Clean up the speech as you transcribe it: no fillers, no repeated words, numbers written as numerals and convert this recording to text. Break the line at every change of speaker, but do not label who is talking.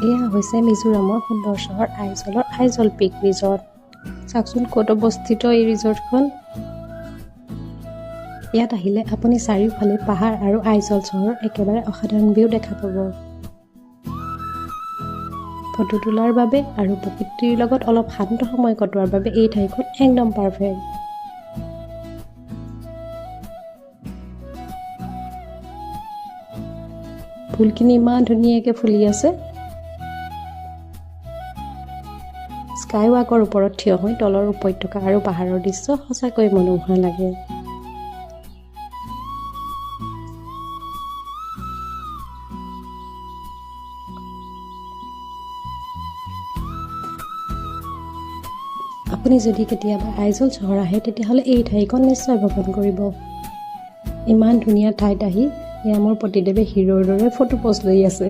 এয়া হৈছে মিজোৰামৰ সুন্দৰ চহৰ আইজলৰ আইজল পিক ৰিজৰ্ট। চাওকচোন, ক'ত অৱস্থিত এই ৰিজৰ্টখন। ইয়াত আহিলে আপুনি চাৰিওফালে পাহাৰ আৰু আইজল চহৰৰ একেবাৰে অসাধাৰণ ভিউ দেখা পাব। ফটো তোলাৰ বাবে আৰু প্ৰকৃতিৰ লগত অলপ শান্ত সময় কটোৱাৰ বাবে এই ঠাইখন একদম পাৰফেক্ট। ফুলখিনি ইমান ধুনীয়াকৈ ফুলি আছে। স্কাই ৱাকৰ ওপৰত থিয় হৈ তলৰ উপত্যকা আৰু পাহাৰৰ দৃশ্য সঁচাকৈ মনোমোহা লাগে। আপুনি যদি কেতিয়াবা আইজল চহৰ আহে, তেতিয়াহ'লে এই ঠাইখন নিশ্চয় ভ্ৰমণ কৰিব। ইমান ধুনীয়া ঠাইত আহি এয়া মোৰ পতিদেৱে হিৰ'ৰ দৰে ফটো প'জ লৈ আছে।